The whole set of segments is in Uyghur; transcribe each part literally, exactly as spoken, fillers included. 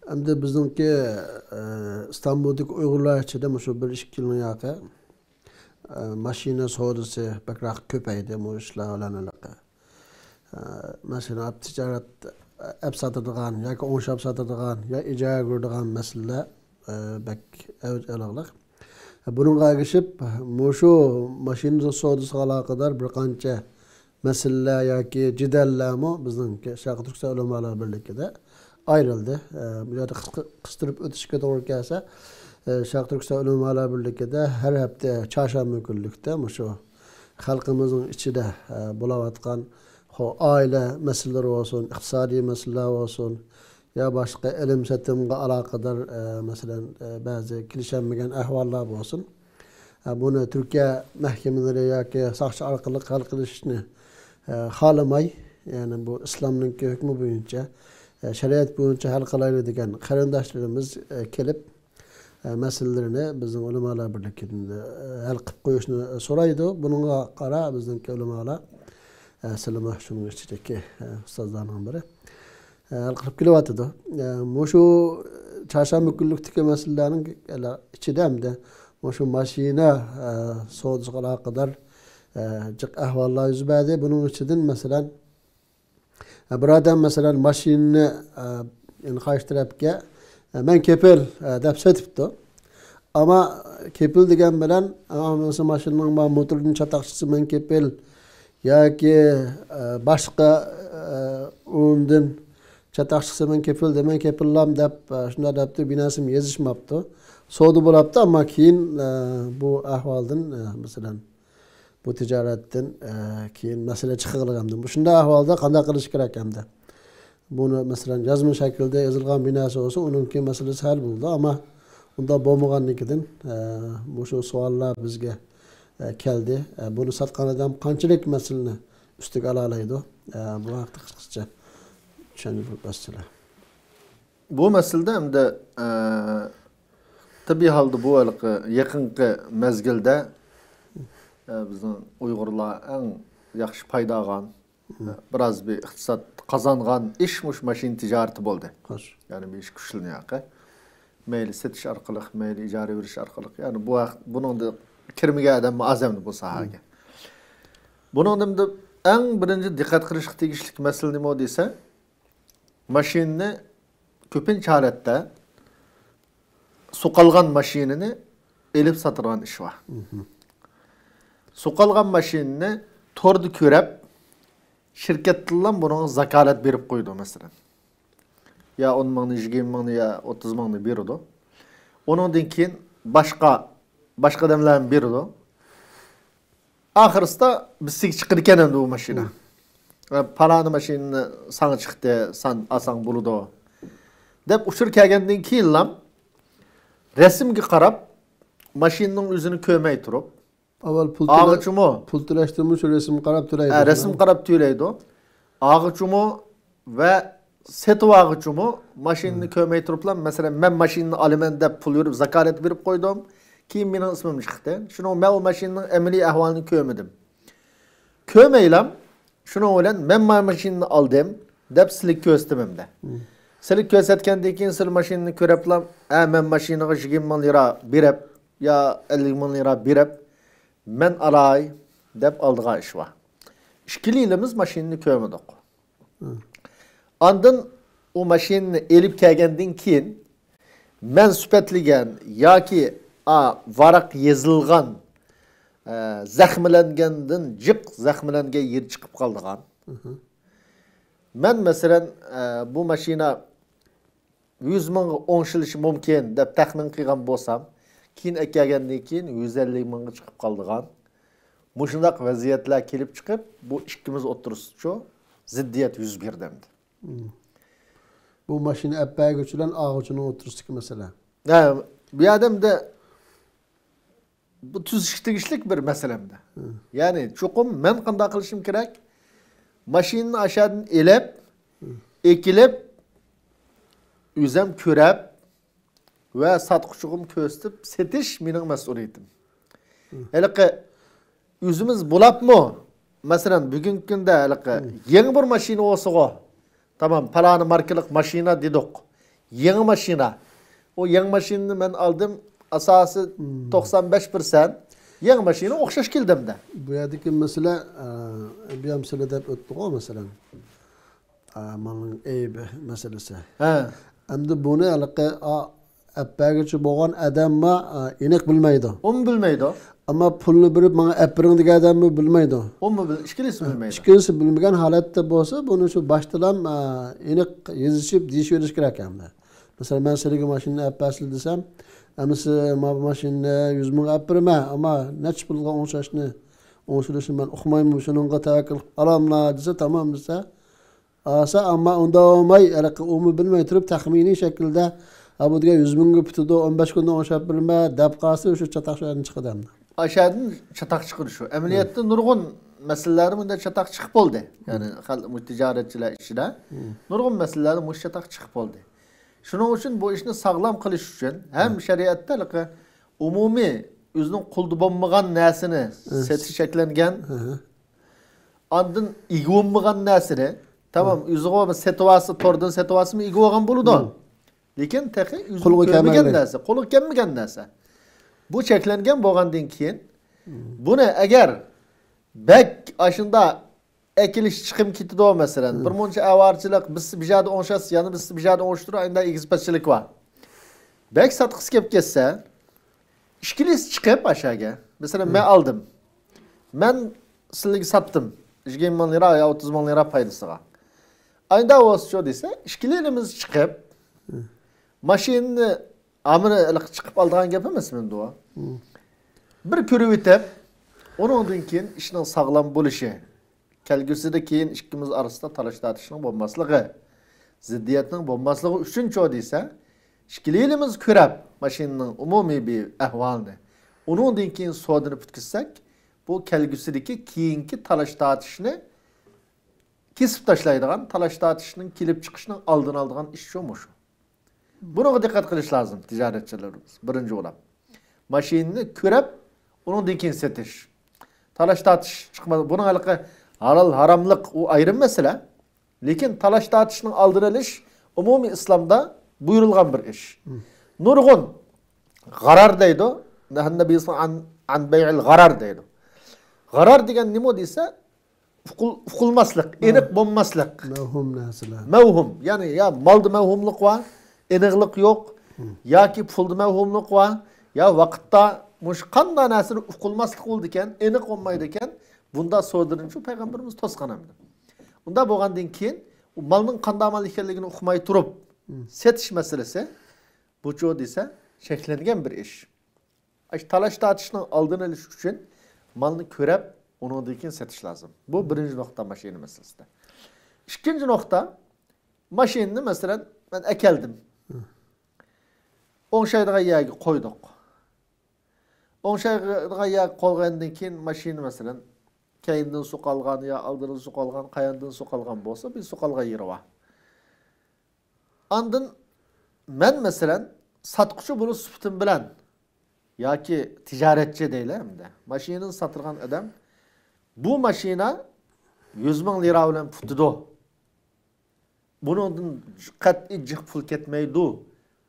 ئەمدى بىزنىڭكى، ئە، ئىستانبۇلدىكى ئۇيغۇرلار ئىچىدە مۇشۇ بىر ئىككى يىلنىڭ ياقى، ئە، ماشىنا سودىسى بەكرەك كۆپەيدى، مۇشۇ ئىشلار بىلەن ئالاقە. ئە، ماشىنا ئاپ تىجارەت ئەپ ساتىدىغان ياكى ئوڭشاپ ساتىدىغان يا ئىجارىگە بېرىدىغان مەسىلىلەر، ئە، بەك ئەۋج ئالغۇلۇق. بۇنىڭغا ئەگىشىپ، مۇشۇ ماشىنا سودىسىغا ئالاقىدار بىر قانچە مەسىلىلەر ياكى جېدەللەرمۇ بىزنىڭ شەرقىي تۈركىستان ئۆلىمالار بىرلىكىدە ئايرىلدى. ئە، بۇ يەردە قىسقا-، قىستۇرۇپ ئۆتۈشكە توغرا كەلسە، ئە، شەرقىي تۈركىستان ئۆلىمالار بىرلىكىدە ھەر ھەپتە چارشەنبە كۈنلۈكتە مۇشۇ خەلقىمىزنىڭ ئىچىدە، ئە، بولاۋاتقان، خو، ئائىلە مەسىلىلىرى بولسۇن، ئىقتىسادىي مەسىلىلەر بولسۇن، يا باشقا ئېلىم-سېتىمغا ئالاقىدار، ئە، مەسىلەن، ئە، بەزى كېلىشەلمىگەن ئەھۋاللار بولسۇن. ئە، بۇنى تۈركىيە مەھكىمىلىرى ياكى ساقچى ئارقىلىق ھەل قىلىشنى، ئە، خالىماي، يەنى بۇ ئىسلامنىڭكى ھۆكمى بويىچە، ئە، شەرىئەت بويىچە ھەل قىلايلى دېگەن قېرىنداشلىرىمىز، ئە، كېلىپ، ئە، مەسىلىلىرىنى بىزنىڭ ئۆلىمالار بىرلىكىدىن، ئە، ھەل قىلىپ قويۇشنى سورايدۇ. بۇنىڭغا قارا بىزنىڭكى ئۆلىمالار، ئە، سىلىمۇ شۇنىڭ ئىچىدىكى، ئە، ئۇستازلارنىڭ بىرى. ھەل قىلىپ كېلىۋاتىدۇ. مۇشۇ چارشەنبە كۈنلۈكتىكى مەسىلىلەرنىڭ ئىچىدە ئەمدى مۇشۇ ماشىنا سودىسىغا ئالاقىدار جىق ئەھۋاللار يۈز بەردى. بۇنىڭ ئىچىدىن، مەسىلەن، بىر ئادەم، مەسىلەن، ماشىنىنى، يەنى قارشى تەرەپكە، مەن كېپىل، دەپ سېتىپتۇ. ئەمما كېپىل دېگەن بىلەن، ئەمما ماشىنىنىڭ موتورىدىن چاتاق چىقسا، مەن كېپىل، ياكى، ئە، باشقا، ئە، ئورۇندىن چاتاق چىقسا، مەن كېپىل دېمەي، كېپىللام دەپ، ئە، شۇنداق دەپتۇ، بىناسىمۇ يېزىشماپتۇ. سودا بولاپتۇ، ئەمما كېيىن، ئە، بۇ ئەھۋالدىن، ئە، مەسىلەن، بۇ تىجارەتتىن، ئە، كېيىن مەسىلە چىقىرىلغان. مۇشۇنداق ئەھۋالدا قانداق قىلىش كېرەك ئەمدى؟ بۇنى، مەسىلەن، يازما شەكىلدە يېزىلغان بىر نەرسە بولسا، ئۇنىڭكى مەسىلىسى ھەل بولىدۇ. ئەمما ئۇنداق بولمىغاندىكىن، ئە، مۇشۇ سوئاللار بىزگە، ئە، كەلدى. ئە، بۇنى ساتقان ئادەم قانچىلىك مەسىلىنى ئۈستىگە ئالالايدۇ؟ ئە، بۇ ھەقتە قىسقىچە چۈشەندۈرۈپ ئۆتسىلەر. بۇ مەسىلىدە ئەمدى، ئە، تەبىئىي ھالدا بۇ ھېلىقى يېقىنقى مەزگىلدە، ئە، بىزنىڭ ئۇيغۇرلار ئەڭ ياخشى پايدا ئالغان، بىراز بىر ئىقتىساد قازانغان ئىش مۇشۇ ماشىنا تىجارىتى بولدى. خوش. يەنى بۇ ئىش كۈچلىنىيەقى. مەيلى سېتىش ئارقىلىق، مەيلى ئىجارە بېرىش ئارقىلىق. يەنى بۇ ھەق-، بۇنىڭدا كىرمىگەن ئادەممۇ ئاز ئەمدى بۇ ساھەگە. بۇنىڭدا ئەمدى ئەڭ بىرىنچى دىققەت قىلىشقا تېگىشلىك مەسىلە نېمە دېسە، ماشىنىنى كۆپىنچە ھالەتتە سوقالغان ماشىنىنى ئېلىپ ساتىدىغان ئىش بار. سوقالغان ماشىنىنى توردا كۆرۈپ، شىركەتتىنلا بۇنىڭغا زاكالەت بېرىپ قويىدۇ، مەسىلەن. يا ئون مىڭنى، يىگىرمە مىڭنى يا ئوتتۇز مىڭنى بېرىدۇ. ئۇنىڭدىن كېيىن باشقا، باشقا ئادەملەرمۇ بېرىدۇ. ئاخىرسىدا بىسىگە چىقىدىكەن ئەمدى بۇ ماشىنا. ۋە پالانى ماشىنىنى ساڭا چىقتى، سەن ئالساڭ بولىدۇ، دەپ ئۇچۇر كەلگەندىن كېيىنلا رەسىمگە قاراپ، ماشىنىنىڭ ئۆزىنى كۆرمەي تۇرۇپ، ئاۋۋال پۇل تۆلە-، ئاغىچىمۇ، پۇل تۆلەشتىنمۇ شۇ رەسىمگە قاراپ تۆلەيدۇ. ھە، رەسىمگە قاراپ تۆلەيدۇ. ئاغىچىمۇ ۋە سېتىۋالغۇچىمۇ ماشىنىنى كۆرمەي تۇرۇپلا، مەسىلەن، مەن ماشىنىنى ئالىمەن دەپ پۇل بېرىپ، زاكالەت بېرىپ قويدۇم. كېيىن مېنىڭ ئىسمىم چىقتى. شۇنىڭ، مەن ئۇ ماشىنىنىڭ ئەمەلىي ئەھۋالىنى كۆرمىدىم. كۆرمەيلا، شۇنىڭ بىلەن مەن مانا ماشىنىنى ئالدىم دەپ سىلىگە كۆرسىتىمەن دە. سىلىگە كۆرسەتكەندىن كېيىن سىلەر ماشىنىنى كۆرۈپلا، ھە، مەن ماشىنىغا يىگىرمە مىڭ لىرا بېرىپ يا ئەللىك مىڭ لىرا بېرىپ، مەن ئالاي دەپ ئالىدىغان ئىش بار. ئىككىلىمىز ماشىنىنى كۆرمىدۇق. ئاندىن ئۇ ماشىنىنى ئېلىپ كەلگەندىن كېيىن، مەن سۈپەتلىگەن ياكى، ئا، ۋاراق يېزىلغان، ئە، زەخىملەنگەندىن جىق زەخىملەنگەن يېرى چىقىپ قالىدىغان. مەن، مەسىلەن، ئە، بۇ ماشىنا يۈز مىڭغا ئوڭشىلىشى مۇمكىن دەپ تەخمىن قىلغان بولسام، كېيىن ئەكەلگەندىن كېيىن يۈز ئەللىك مىڭغا چىقىپ قالىدىغان مۇشۇنداق ۋەزىيەتلەر كېلىپ چىقىپ، بۇ ئىككىمىز ئوتتۇرىسىچۇ زىددىيەت يۈز بېرىدۇ ئەمدى. بۇ ماشىنا ئەپ بەرگۈچى بىلەن ئالغۇچىنىڭ ئوتتۇرىسىدىكى مەسىلە. ھە، بۇ يەردە ئەمدى بۇ تۈزىتىشكە تېگىشلىك بىر مەسىلە ئەمدى. يەنى چوقۇم مەن قانداق قىلىشىم كېرەك؟ ماشىنىنى ئاشۇ يەردىن ئېلىپ، ئەكېلىپ، ئۆزۈم كۆرۈپ ۋە ساتقۇچىغىمۇ كۆرسىتىپ سېتىش مېنىڭ مەسئۇلىيىتىم. ھېلىقى ئۆزىمىز بولاپمۇ، مەسىلەن، بۈگۈنكى كۈندە ھېلىقى يېڭى بىر ماشىنا بولسىغۇ، تامام، پالانى ماركىلىق ماشىنا دېدۇق. يېڭى ماشىنا. ئۇ يېڭى ماشىنىنى مەن ئالدىم، ئاساسى توقسان بەش پىرسەنت. يېڭى ماشىنا ئوخشاش كېلىدىمدە. بۇ يەردىكى مەسىلە، ئە، بۇ يەم سىلە دەپ ئۆتتىغۇ، مەسىلەن. ئە، مالنىڭ ئەيىبى مەسىلىسى. ھە. ئەمدى بۇنى ھېلىقى، ئا، ئەپ بەرگۈچى بولغان ئادەممۇ، ئا، ئېنىق بىلمەيدۇ. ئۇمۇ بىلمەيدۇ. ئەمما پۇلنى بېرىپ، ماڭا ئەپ بېرىڭ دېگەن ئادەممۇ بىلمەيدۇ. ئۇمۇ بىل-، ئىككىلىسى بىلمەيدۇ. ئىككىلىسى بىلمىگەن ھالەتتە بولسا، بۇنى شۇ باشتىلا، ئا، ئېنىق يېزىشىپ، دېيىشىۋېلىش كېرەك ئەمدى. مەسىلەن، مەن سىلىگە ماشىنىنى ئەپ بەرسىلە دېسەم، ئەمىسە ما بۇ ماشىنىنى يۈز مىڭغا ئەپ بېرىمەن، ئەمما نەچچە پۇلغا ئوڭشاشنى، ئوڭشىلىشنى مەن ئۇقمايمەن، شۇنىڭغا تەۋەككۈل قىلىپ ئالاملا دېسە، تامام دېسە، ئالسا، ئەمما ئۇنداق بولماي، ھېلىقى ئۇمۇ بىلمەي تۇرۇپ، تەخمىنىي شەكىلدە، ھە، بۇ دېگەن يۈز مىڭغا پۈتىدۇ، ئون بەش كۈندە ئوڭشاپ بېرىمەن دەپ قالسا، شۇ چاتاق شۇ يەردىن چىقىدۇ ئەمدى. ئاشۇ يەردىن چاتاق چىقىدۇ شۇ. ئەمەلىيەتتە نۇرغۇن مەسىلىلەردە بۇنداق چاتاق چىقىپ بولدى. يەنى خەلق، مۇ-، تىجارەتچىلەر ئىچىدە نۇرغۇن مەسىلىلەردە مۇشۇ چاتاق چىقىپ بولدى. شۇنىڭ ئۈچۈن بۇ ئىشنى ساغلام قىلىش ئۈچۈن ھەم شەرىئەتتە ھېلىقى ئومۇمىي ئۆزىنىڭ قولىدا بولمىغان نەرسىنى سېتىش چەكلەنگەن. ئاندىن ئىگە بولمىغان نەرسىنى، تامام، ئۆزىغۇ سېتىۋالسا، توردىن سېتىۋالسىمۇ ئىگە بولغان بولىدۇ. لېكىن تېخى ئۆزىنىڭ قولىغا كۆرمىگەن كەلمىگەن نەرسە، قولىغا كەلمىگەن نەرسە. بۇ چەكلەنگەن بولغاندىن كېيىن، بۇنى ئەگەر بەك ئاشۇنداق ئەكېلىش چىقىم كېتىدۇ، مەسىلەن، بىر مۇنچە ئاۋارىچىلىق، بىرسى بىر جايدا ئوڭشاتسا، يەنە بىرسى بىر جايدا ئوڭشىتىدۇ، ئانداق ئېگىز-پەسچىلىك بار. بەك ساتقۇسى كەپ كەتسە، ئىككىلىسى چىقىپ ئاشۇ يەرگە. مەسىلەن، مەن ئالدىم. مەن سىلىگە ساتتىم. يىگىرمە مىڭ لىرا يا ئوتتۇز مىڭ لىرا پايدىسىغا. ئايدا بولسىچۇ دېسە، ئىككىلىمىز چىقىپ، ماشىنىنى ئامىرى چىقىپ ئالىدىغان گەپ ئەمەس مەندە ئۇ. بىر كۆرۈۋېتىپ، ئۇنىڭدىن كېيىن ئىشنىڭ ساغلام بولۇشى، كەلگۈسىدە كېيىن ئىككىمىز ئارىسىدا تالاش-تارتىشنىڭ بولماسلىقى، زىددىيەتنىڭ بولماسلىقى ئۈچۈنچۇ دېسە، ئىككىلىمىز كۆرەپ ماشىنىنىڭ ئومۇمىي بىر ئەھۋالىنى، ئۇنىڭدىن كېيىن سودىنى پۈتكۈزسەك، بۇ كەلگۈسىدىكى كېيىنكى تالاش-تارتىشنى كېسىپ تاشلايدىغان، تالاش-تارتىشنىڭ كېلىپ چىقىشىنىڭ ئالدىنى ئالىدىغان ئىش شۇ مۇشۇ. بۇنىڭغا دىققەت قىلىش لازىم تىجارەتچىلىرىمىز، بىرىنچى بولۇپ. ماشىنىنى كۆرۈپ، ئۇنىڭدىن كېيىن سېتىش. تالاش-تارتىش چىقماس. بۇنىڭ ھېلىقى ھالال-ھاراملىق، ئۇ ئايرىم مەسىلە. لېكىن تالاش-تارتىشنىڭ ئالدىنى ئېلىش ئومۇمىي ئىسلامدا بۇيرۇلغان بىر ئىش. نۇرغۇن غارار دەيدۇ. نەھەن نەبىي عن، عن بەيئىل غارار دەيدۇ. غارار دېگەن نېمە دېسە، ئۇقۇل-، ئۇقۇلماسلىق، ئېنىق بولماسلىق. مەۋھۇم نەرسىلەر. مەۋھۇم، يەنى يا مالدا مەۋھۇملۇق بار، ئېنىقلىق يوق، ياكى پۇلدا مەۋھۇملۇق بار، يا ۋاقىتتا، مۇشۇ قانداق نەرسىنى ئۇقۇلماسلىق بولىدىكەن، ئېنىق بولمايدىكەن، بۇندا سودىنىچۇ پەيغەمبىرىمىز توسقان ئەمدى. ئۇنداق بولغاندىن كېيىن، ئۇ مالنىڭ قانداق مال ئىكەنلىكىنى ئۇقماي تۇرۇپ، سېتىش مەسىلىسى، بۇچۇ دېسە، چەكلەنگەن بىر ئىش. ئاشۇ تالاش-تارتىشنىڭ ئالدىنى ئېلىش ئۈچۈن مالنى كۆرەپ، ئۇنىڭدىن كېيىن سېتىش لازىم. بۇ بىرىنچى نۇقتا ماشىنا مەسىلىسىدە. ئىككىنچى نۇقتا، ماشىنىنى، مەسىلەن، مەن ئەكەلدىم. ئوڭشايدىغان يەرگە قويدۇق. ئوڭشايدىغان يەرگە قويغاندىن كېيىن ماشىنا، مەسىلەن، كەينىدىن سۇ قالغان يا ئالدىدىن سۇ قالغان، قاياندىن سۇ قالغان بولسا، بىر سۇ قالغان يېرى بار. ئاندىن مەن، مەسىلەن، ساتقۇچى بولۇش سۈپىتىم بىلەن ياكى تىجارەتچى دەيلى ئەمدى، ماشىنىنى ساتىدىغان ئادەم، بۇ ماشىنا يۈز مىڭ لىرا بىلەن پۈتىدۇ، بۇنىڭدىن قەتئىي جىق پۇل كەتمەيدۇ،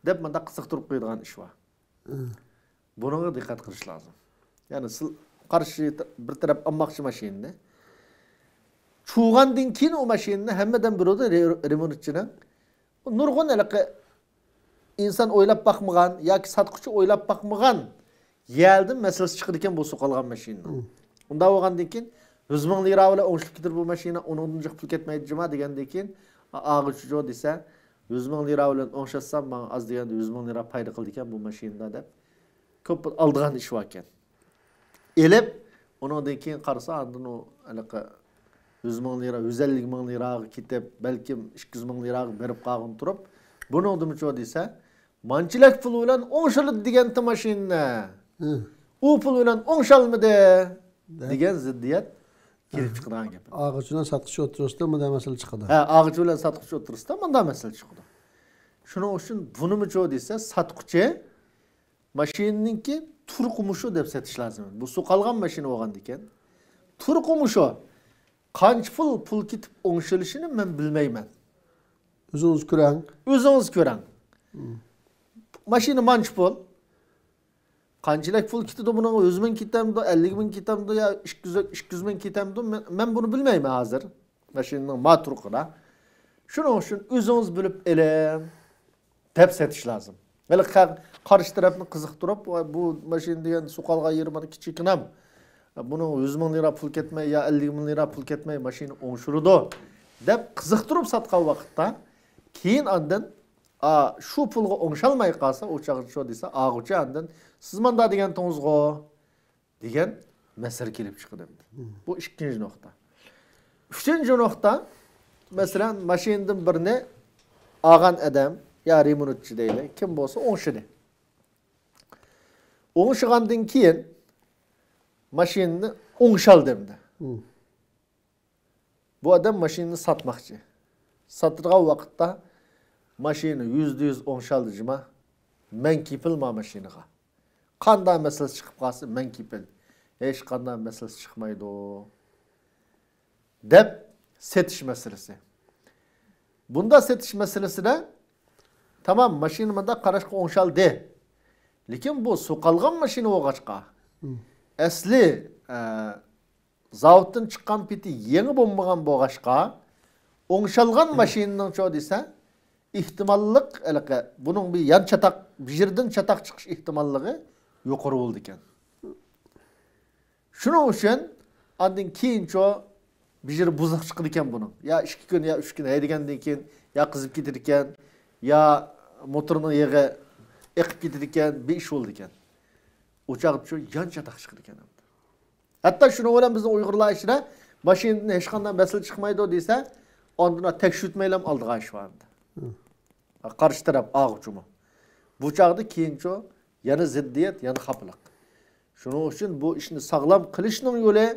دەپ مۇنداق قىزىقتۇرۇپ قويىدىغان ئىش بار. بۇنىڭغا دىققەت قىلىش لازىم. يەنى سىل-، قارشى ت-، بىر تەرەپ ئالماقچى ماشىنىنى. چۈشۈرگەندىن كېيىن ئۇ ماشىنىنى ھەممىدىن بىلىدۇ، رې-، رېمونتچىنىڭ. نۇرغۇن ھېلىقى ئىنسان ئويلاپ باقمىغان ياكى ساتقۇچى ئويلاپ باقمىغان يەردىن مەسىلىسى چىقىدىكەن بۇ سۇ قالغان ماشىنىنىڭ. ئۇنداق بولغاندىن كېيىن، يۈز مىڭ لىرا بىلەن ئوڭشىلىپ كېتىدۇ بۇ ماشىنا، ئۇنىڭدىن جىق پۇل كەتمەيدۇ جۇما دېگەندىن كېيىن، ئا-، ئاغۇچى جۇ دېسە، يۈز مىڭ لىرا بىلەن ئوڭشاتسام، ماڭا ئاز دېگەندە يۈز مىڭ لىرا پايدا قىلىدىكەن بۇ ماشىنىدا دەپ، كۆپ ئالىدىغان ئىش باركەن. ئېلىپ، ئۇنىڭدىن كېيىن قارىسا، ئاندىن ئۇ ھېلىقى يۈز مىڭ لىرا، يۈز ئەللىك مىڭ لىراغا كېتىپ، بەلكىم ئىككى يۈز مىڭ لىراغا بېرىپ قالغىنى تۇرۇپ، بۇنىڭدىمۇ چۇ دېسە، مانچىلىك پۇل بىلەن ئوڭشىلىدۇ دېگەنتى ماشىنىنى. ئۇ پۇل بىلەن ئوڭشالمىدى دېگەن زىددىيەت كېلىپ چىقىدىغان گەپ. ئاغۇچى بىلەن ساتقۇچى ئوتتۇرىسىدا مۇنداق مەسىلە چىقىدۇ. ھە، ئاغۇچى بىلەن ساتقۇچى ئوتتۇرىسىدا مۇنداق مەسىلە چىقىدۇ. شۇنىڭ ئۈچۈن بۇنىمۇ چۇ دېسە، ساتقۇچى ماشىنىنىڭكى تۇرقى مۇشۇ دەپ سېتىش لازىم. بۇ سۇ قالغان ماشىنا بولغاندىكىن، تۇرقى مۇشۇ. قانچە پۇل، پۇل كېتىپ ئوڭشىلىشىنى مەن بىلمەيمەن. ئۆزىڭىز كۆرەڭ. ئۆزىڭىز كۆرەڭ. ماشىنا مانچە پۇل. قانچىلىك پۇل كېتىدۇ بۇنىڭ؟ يۈز مىڭ كېتەمدۇ، ئەللىك مىڭ كېتەمدۇ يا ئىككى يۈز، ئىككى يۈز مىڭ كېتەمدۇ؟ مەن، مەن بۇنى بىلمەيمەن ھازىر. ماشىنىنىڭ ما تۇرقىدا. شۇنىڭ ئۈچۈن ئۆزىڭىز بىلىپ ئېلىڭ دەپ سېتىش لازىم. ھېلى قا-، قارشى تەرەپنى قىزىقتۇرۇپ، «ۋاي، بۇ ماشىنا دېگەن سۇ قالغان يېرى مانا كىچىككىنەم. بۇنىڭ يۈز مىڭ لىرا پۇل كەتمەي يا ئەللىك مىڭ لىرا پۇل كەتمەي ماشىنا ئوڭشىلىدۇ» دەپ قىزىقتۇرۇپ ساتقان ۋاقىتتا، كېيىن ئاندىن، «ئا، شۇ پۇلغا ئوڭشالماي قالسا، ئۇ چاغدا شۇ» دېسە، ئاغۇچى ئاندىن، «سىز ماندا دېگەنتىڭىزغۇ» دېگەن مەسىلە كېلىپ چىقىدۇ ئەمدى. بۇ ئىككىنچى نۇقتا. ئۈچىنچى نۇقتا، مەسىلەن، ماشىنىدىن بىرنى ئالغان ئادەم يا رېمونتچى دەيلى، كىم بولسا ئوڭشىدى. ئوڭشىغاندىن كېيىن ماشىنىنى ئوڭشالدى ئەمدى. بۇ ئادەم ماشىنىنى ساتماقچى. ساتىدىغان ۋاقىتتا ماشىنا يۈزدە يۈز ئوڭشالدى جۇما. مەن كېپىل ما ماشىنىغا. قاندا مەسىلىسى چىقىپ قالسا، مەن كېپىل. ھېچقاندا مەسىلىسى چىقمايدۇ. دەپ سېتىش مەسىلىسى. بۇندا سېتىش مەسىلىسىدە، تامام، ماشىنا مۇنداق قاراشقا ئوڭشالدى. لېكىن بۇ سۇ قالغان ماشىنا بولغاچقا، ئەسلى، ئە، زاۋۇتتىن چىققان پېتى يېڭى بولمىغان بولغاچقا، ئوڭشالغان ماشىنىنىڭچۇ دېسە، ئېھتىماللىق، ھېلىقى، بۇنىڭ بىر يان چاتاق، بىر يېرىدىن چاتاق چىقىش ئېھتىماللىقى يۇقىرى بولىدىكەن. شۇنىڭ ئۈچۈن ئاندىن كېيىنچۇ بىر يېرى بۇزۇق چىقىدىكەن بۇنىڭ. يا ئىككى كۈن، يا ئۈچ كۈن ھەيدىگەندىن كېيىن يا قىزىپ كېتىدىكەن، يا موتورنىڭ يېغى ئېقىپ كېتىدىكەن، بىر ئىش بولىدىكەن. ئۇ چاغدىچۇ يان چاتاق چىقىدىكەن. ھەتتا شۇنىڭ بىلەن بىزنىڭ ئۇيغۇرلار ئىچىدە ماشىنىدىن ھېچقانداق مەسىلە چىقمايدۇ دېسە، ئاندىن تەكشۈرتمەيلا ئالىدىغان ئىش بار ئەمدى. قارشى تەرەپ ئاغۇچىمۇ. بۇ چاغدا كېيىنچۇ يەنە زىددىيەت، يەنە خاپىلىق. شۇنىڭ ئۈچۈن بۇ ئىشنى ساغلام قىلىشنىڭ يولى،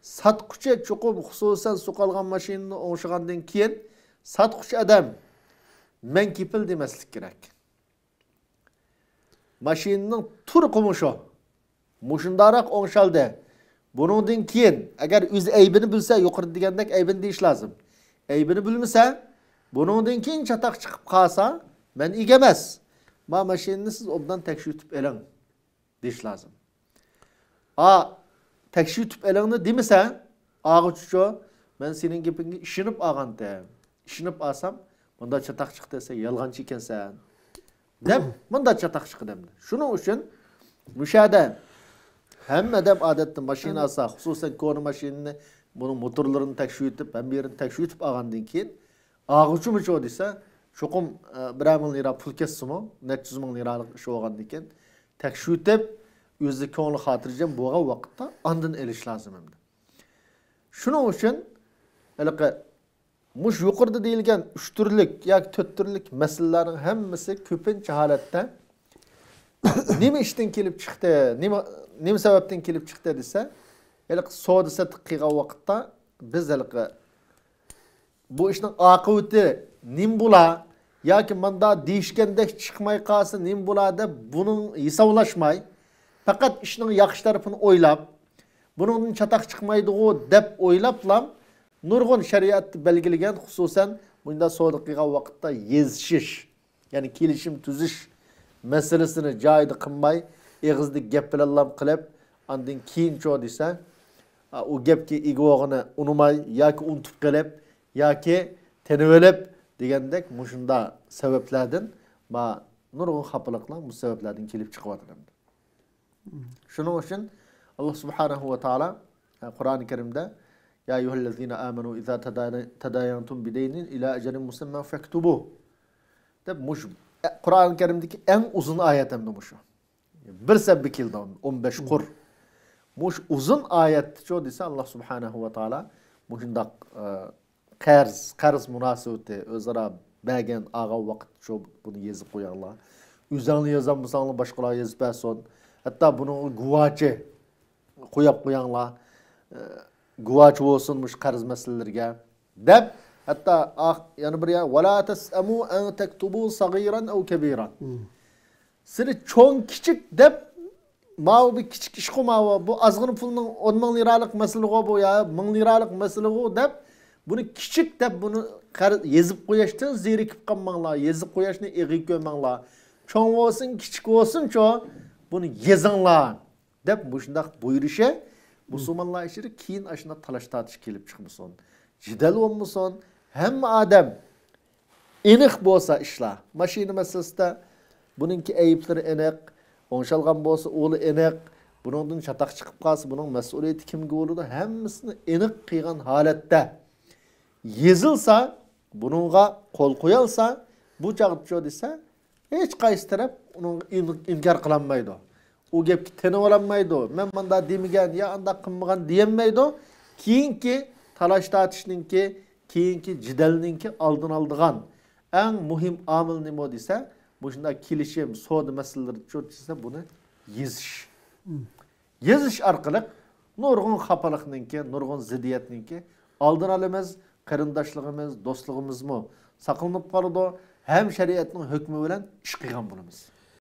ساتقۇچى چوقۇم، خۇسۇسەن سۇ قالغان ماشىنىنى ئوڭشىغاندىن كېيىن، ساتقۇچى ئادەم «مەن كېپىل» دېمەسلىك كېرەك. ماشىنىنىڭ تۇرقىمۇ شۇ. مۇشۇنداقراق ئوڭشالدى. بۇنىڭدىن كېيىن، ئەگەر ئۆزى ئەيىبىنى بىلسە، يۇقىرىدا دېگەندەك ئەيىبىنى دېيىش لازىم. ئەيىبىنى بىلمىسە، بۇنىڭدىن كېيىن چاتاق چىقىپ قالسا، مەن ئىگە ئەمەس. ما ماشىنىنى سىز ئوبدان تەكشۈرتۈپ ئېلىڭ، دېيىش لازىم. ئا، تەكشۈرتۈپ ئېلىڭنى دېمىسە، ئاغۇچىچۇ، مەن سېنىڭ گېپىڭگە ئىشىنىپ ئالغانتىم. ئىشىنىپ ئالسام، مۇنداق چاتاق چىقتى دېسە، يالغانچى ئىكەنسەن، دەپ، مۇنداق چاتاق چىقىدۇ ئەمدى. شۇنىڭ ئۈچۈن مۇشۇ يەردە ھەممە ئادەم ئادەتتە ماشىنا ئالسا، خۇسۇسەن كونا ماشىنىنى، بۇنىڭ موتورلىرىنى تەكشۈرتۈپ، ھەممە يېرىنى تەكشۈرتۈپ ئالغاندىن كېيىن، ئاغۇچىمۇچۇ دېسە، چوقۇم، ئە، بىرەر مىڭ لىرا پۇل كەتسىمۇ، نەچچە يۈز مىڭ لىرالىق ئىش بولغاندىن كېيىن، تەكشۈرتۈپ، ئۆزى كۆڭلى خاتىرجەم بولغان ۋاقىتتا ئاندىن ئېلىش لازىم ئەمدى. شۇنىڭ ئۈچۈن ھېلىقى مۇشۇ يۇقىرىدا دېيىلگەن ئۈچ تۈرلۈك ياكى تۆت تۈرلۈك مەسىلىلەرنىڭ ھەممىسى كۆپىنچە ھالەتتە نېمە ئىشتىن كېلىپ چىقتى، نېمە، نېمە سەۋەبتىن كېلىپ چىقتى دېسە، ھېلىقى سودا سېتىق قىلغان ۋاقىتتا بىز ھېلىقى بۇ ئىشنىڭ ئاقىۋىتى نېمە بولا ياكى ماندا دېيىشكەندەك چىقماي قالسا نېمە بولا دەپ بۇنىڭ ھېسابلاشماي، پەقەت ئىشنىڭ ياخشى تەرىپىنى ئويلاپ، بۇنىڭدىن چاتاق چىقمايدىغۇ دەپ ئويلاپلا نۇرغۇن شەرىئەتتە بەلگىلىگەن، خۇسۇسەن مۇنداق سودا قىلغان ۋاقىتتا يېزىشىش، يەنى كېلىشىم تۈزۈش مەسىلىسىنى جايىدا قىلماي، ئېغىزدا گەپ بىلەنلا قىلىپ، ئاندىن كېيىنچۇ دېسە، ئۇ گەپكە ئىگە بولغىنى ئۇنىماي ياكى ئۇنتۇپ قېلىپ ياكى تېنىۋېلىپ دېگەندەك مۇشۇنداق سەۋەبلەردىن ما نۇرغۇن خاپىلىقلار مۇشۇ سەۋەبلەردىن كېلىپ چىقىۋاتىدۇ. شۇنىڭ ئۈچۈن ئاللا سۇبھانەھۇ ۋە تائالا، ئە، قۇرئان كەرىمدە، «يا أيها الذين آمنوا إذا تداين-، تداينتم بدين إلى أجل مسمى فاكتبوه» دەپ، مۇشۇ، ئە، قۇرئان كەرىمدىكى ئەڭ ئۇزۇن ئايەت ئەمدى مۇشۇ. بىر سەپبە كېلىدۇ، ئون بەش قۇر. مۇشۇ ئۇزۇن ئايەتتىچۇ دېسە، ئاللا سۇبھانەھۇ ۋە تائالا مۇشۇنداق، ئە، قەرز، قەرز مۇناسىۋىتى، ئۆزئارا بەرگەن، ئالغان ۋاقىتچۇ بۇنى يېزىپ قويۇڭلار. ئۆزەڭلار يازالمىساڭلار باشقىلار يېزىپ بەرسۇن. ھەتتا بۇنىڭغا گۇۋاچى قوياپ قويۇڭلار. ئە، گۇۋاچى بولسۇن مۇشۇ قەرز مەسىلىلىرىگە. دەپ، ھەتتا ئاخ-، يەنە بىر يەر، «ولا تسأموا أن تكتبوا صغيرا أو كبيرا». سىلى چوڭ كىچىك دەپ، ماۋۇ بىر كىچىك ئىشقۇ ماۋۇ، بۇ ئازغىنە پۇلنىڭ ئون مىڭ لىرالىق مەسىلىغۇ بۇ يا مىڭ لىرالىق مەسىلىغۇ دەپ، بۇنى كىچىك دەپ، بۇنى قەر-، يېزىپ قوياشتىن زېرىكىپ قالماڭلار، يېزىپ قوياشنى ئېغىر كۆرمەڭلار. چوڭ بولسۇن، كىچىك بولسۇنچۇ، بۇنى يېزىڭلار، دەپ مۇشۇنداق بۇيرۇشى مۇسۇلمانلار ئىچىدە كېيىن ئاشۇنداق تالاش تارتىش كېلىپ چىقمىسۇن، جېدەل بولمىسۇن. ھەممە ئادەم ئېنىق بولسا ئىشلار. ماشىنا مەسىلىسىدە بۇنىڭكى ئەيىبلىرى ئېنىق، ئوڭشالغان بولسا ئۇلى ئېنىق، بۇنىڭدىن چاتاق چىقىپ قالسا بۇنىڭ مەسئۇلىيىتى كىمگە بولىدۇ؟ ھەممىسىنى ئېنىق قىلغان ھالەتتە يېزىلسا، بۇنىڭغا قول قويالسا، بۇ چاغدىچۇ دېسە، ھېچ قايسى تەرەپ ئۇنىڭغا ئىن-، ئىنكار قىلالمايدۇ. ئۇ گەپكە تىنىۋالالمايدۇ. مەن مانداق دېمىگەن يا ئانداق قىلمىغان دېيەلمەيدۇ. كېيىنكى تالاش تارتىشنىڭكى، كېيىنكى جېدەلنىڭكى ئالدىنى ئالىدىغان ئەڭ مۇھىم ئامىل نېمە دېسە، مۇشۇنداق كېلىشىم، سودا مەسىلىلىرىچۇ دېسە، بۇنى يېزىش. يېزىش ئارقىلىق نۇرغۇن خاپىلىقنىڭكى، نۇرغۇن زىددىيەتنىڭكى ئالدىنى ئالىمىز، قېرىنداشلىقىمىز، دوستلۇقىمىزمۇ ساقلىنىپ قالىدۇ، ھەم شەرىئەتنىڭ ھۆكمى بىلەن ئىش قىلغان بولىمىز.